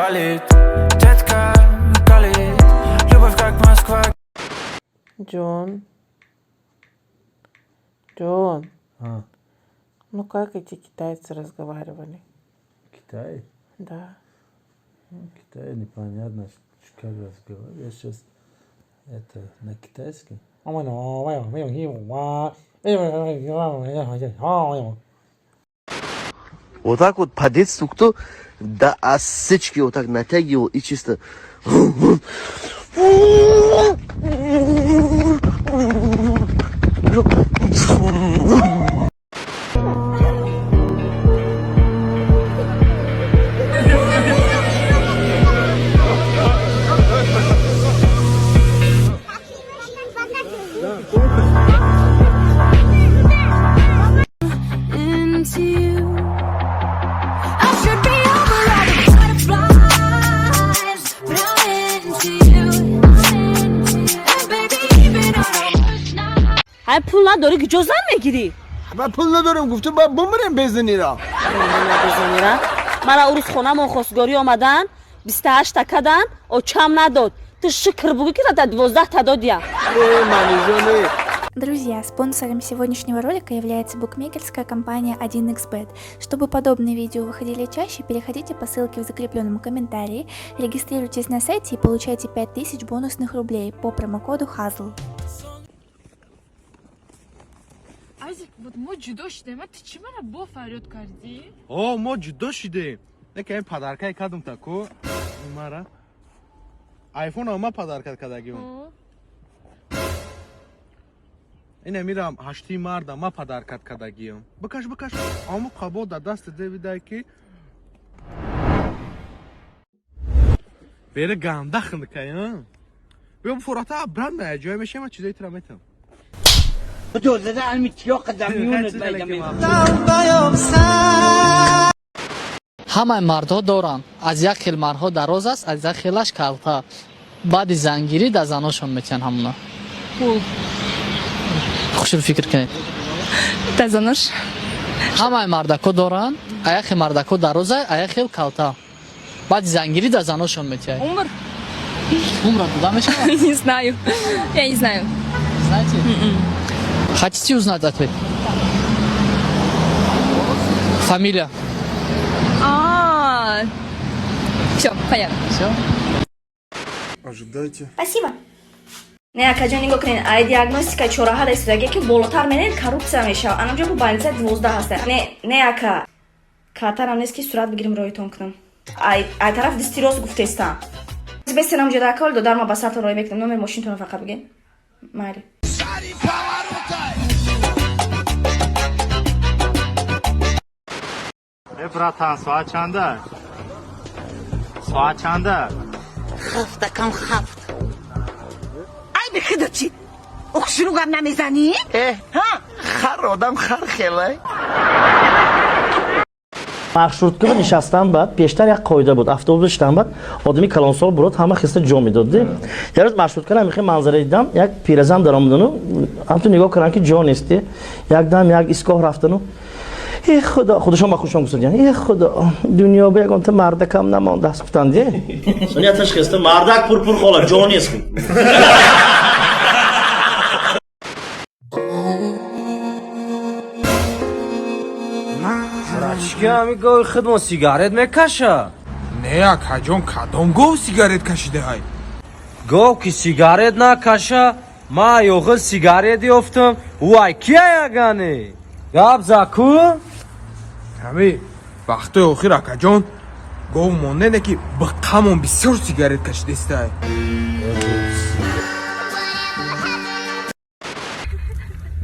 Болит, детка, калит. Любовь как Москва. Джон. Джон. А, Ну как эти китайцы разговаривали? Китай? Да. Ну, Китай непонятно, как разговаривать. Я сейчас это на китайском. Вот так вот по детству кто до осечки вот так натягивал и чисто. Into you. I should be over all the butterflies, but I'm into you. And baby, even on the worst night. Ҳай, пул надорӣ, ки ҷо зан мегирӣ? Ба пул надорем, гуфтам, ба бумрем безанира. Безанира мара урӯз хонамон хостгорӣ омадан, 28-та кадан, очам надод. Ту шукр бугӯ, ки рада 12-та додия. Э, манижоне. Друзья, спонсором сегодняшнего ролика является букмекерская компания 1xBet. Чтобы подобные видео выходили чаще, переходите по ссылке в закрепленном комментарии, регистрируйтесь на сайте и получайте 5000 бонусных рублей по промокоду HAZL. Азик, вот мо ҷудо шудем, а ту чӣ мара бо фарёд кардӣ? О, мо ҷудо шудем. Нека ин подарка и кардум, тако мара айфон ма подарка кардагиум. Ина мирам ҳашти марда ма подарка кардагиум. Бикаш, бикаш, аму қабо дар дасти девидай, ки бери ганда хинкай. Биё, фурата обратно ҷое мешем, чизои тира метам. زده المی تیا قدمیونت بیدم. Ҳамаи мардҳо доранд, аз як хел мардҳо дароз аст, аз як хелаш калта. Баъди зангирӣ дар заношон метиҳанд ҳамуна. Пул. Хушрӯ фикр кунед. Та занош. Ҳамаи мардако доранд, а як хел мардако дароза, а як хел калта. Баъди зангирӣ дар заношон метиҳад. Умр. Умра дода мешавад? Не знаю, я не знаю. Знаете, хотите узнать ответ? Фамилия. А, все понятно. Всё. Ожидайте. Спасибо! Не, акаҷон, нигоҳ кунед, ай диагностика чораҳа даистодаге, ки болотар менед, коррупсия мешавад. Анаҷо бо больница 12 ҳаста. Не, не, ака, катарам нест, ки сурат бигирим, роитон кунам. Ай тараф дисти рост гуфтестам. Бесенам ҷода, ака, оли додар ма ба сартон рой мекунам. Номери мошинтонро фақат бигем, майли. Э, братан, соат чанда? Соат чанда? Ҳафта кам ҳафт. Ай, бихида, чӣ ухшуру гап намезанӣ? Э, хар одам хар хелай. Маршрутка ба нишастан баъд пештар як қоида буд: автобус шиштан баъд одами калонсол бурод, ҳама хиста ҷо медод. Як рӯз маршрутка ра мехе манзара дидам: як пиразан даромадану ҳамту нигоҳ кардам, ки ҷо нести. Якдам як истгоҳ рафтану: «Э, худо», худашон ба худшон гуфтанд: «Э, худо, дунё ба ягонта мардакам намондааст», гуфтанд. Сони аташ хеста: «Мардак пурпур, хола, ҷо нест». Братишка, ҳами гови худмон сигарет мекаша? Не, акаҷон, кадом гов сигарет кашидаҳай? Гов ки сигарет накаша, ма ёғил сигарет ёфтам. Вай, кия ягане гап заку? Ҳами вақтои охир, акаҷон, гов монене, ки биққамон бисёр сигарет кашидестай.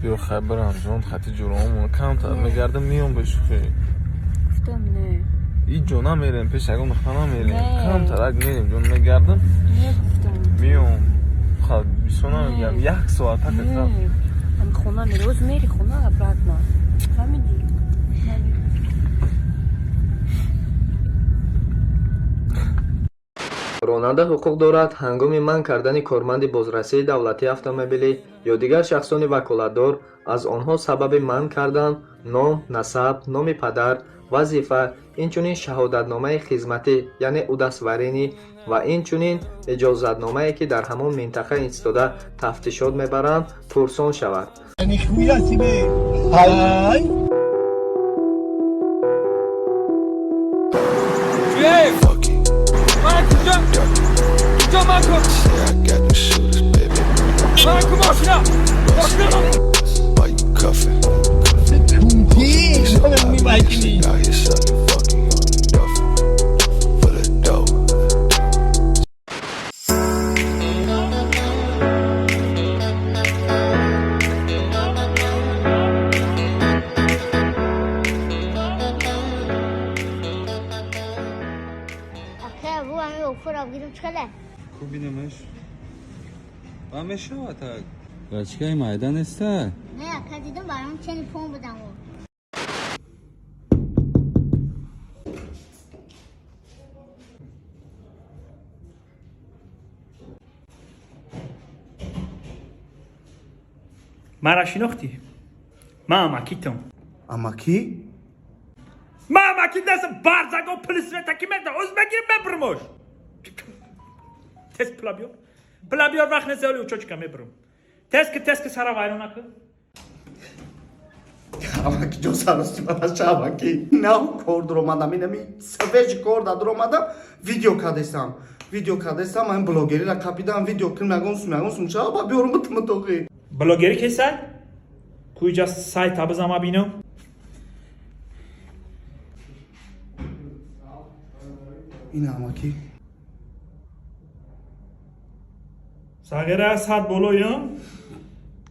Биё, хай, барам, ҷон, хати ҷуроамон камтар мегардам, миём ба шӯхӣ. Гуфтам, не. Ҳеҷ ҷо намерем, пеш ягон нуқта намерем, камтарак мерем, ҷон, мегардам, миём. Хай, бисёр намегардам, як соат така. Хона мери, оз мери хона обратно, фаҳмидӣ? Ронанда ҳуқуқ дорад ҳангоми манъ кардани корманди бозрасии давлатии автомобилӣ ё дигар шахсони ваколатдор аз онҳо сабаби манъ кардан, ном, насаб, номи падар, Вазифа, инчунин шаҳодатномаи хизматӣ, яъне удостоверение, ва инчунин иҷозатномае, ки дар ҳамон минтақа истода тафтишот мебаранд, пурсон шавад. Нихуя себе! Ай! Куҷо ман кун? Ман ку мошина? Мошина. Кунти! Мебайкини! Бинамаш ва мешавад так. Бачкаи майда неста. Не, ака, дидам, барам чени пон будам. Мара шинохтӣ? Ман амакитам. Амакӣ? Ман амаки дастам барзаго пули светаки меда оз мегирим, мебурмош. Тез пула биёр, пула биёр, вақт нест, оли учётчика мебурам. Тез ки, тез ки, сара вайрон накун. Амаки ҷон, сарости манаша, амаки. Нав кор дуромадам, инами свежий кор да дуромадам, видео кардесам. Видео кардесам, ам блогерира капидам, видео кунам, ягон сум, ягон сум, чаро ба биёрум битмитоқи. Блогери кесай? Куҷа сайта бизама бинам. Ин амаки. Сағира сад болоям.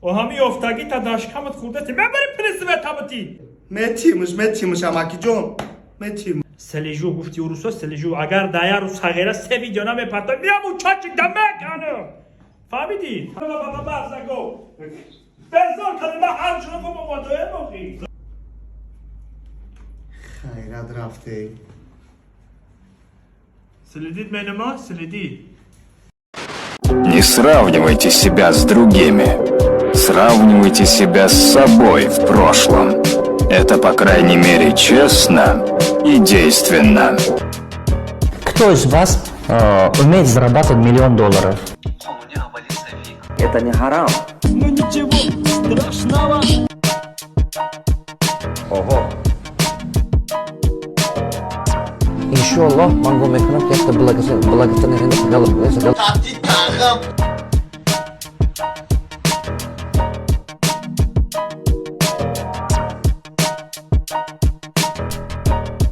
О ҳами ёфтагӣ та дашкамат хурда ти мебари пресветабати. Метимш, метимш, амаки ҷон. Метим. Сележу гуфти урусо сележу, агар дая рӯз сағира се видео намепарта, миям учачик да меканам. Фаҳмидӣ? Баба барзаго. Безор кардӣ, ман ҳамчунон кум омодаем охи. Хайрат рафте. Следит менема, следи. Не сравнивайте себя с другими. Сравнивайте себя с собой в прошлом. Это, по крайней мере, честно и действенно. Кто из вас умеет зарабатывать миллион долларов? Это не харам. Ну ничего страшного. Ого. Иншоаллоҳ, ман гумон мекунам, ки якта благотворительный. Тағам.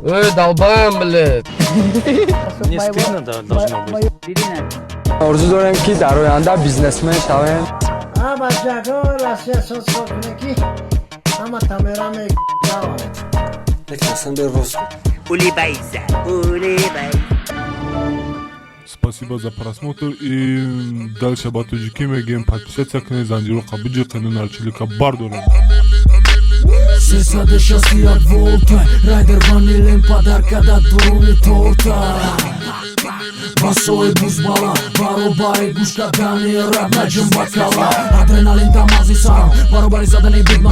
Эй, долбаем, блядь. Не стыдно должно быть. Орзу дорем, ки дар оянда бизнесмен шавем. Бачако, Россия соз кунем, ки ҳама тамера Улыбайся, улыбайся. Спасибо за просмотр и дальше ба тоҷикӣ мегӯем: подписаться кунед, занҷироқа биҷиқену нарчилика бардорем. 361 волта райдер ванилем подарка да дуруни торта. Басои бузбала баробари гӯш кардани раб наҷум бакала. Адреналин да мағзи сарам баробари задани бигма.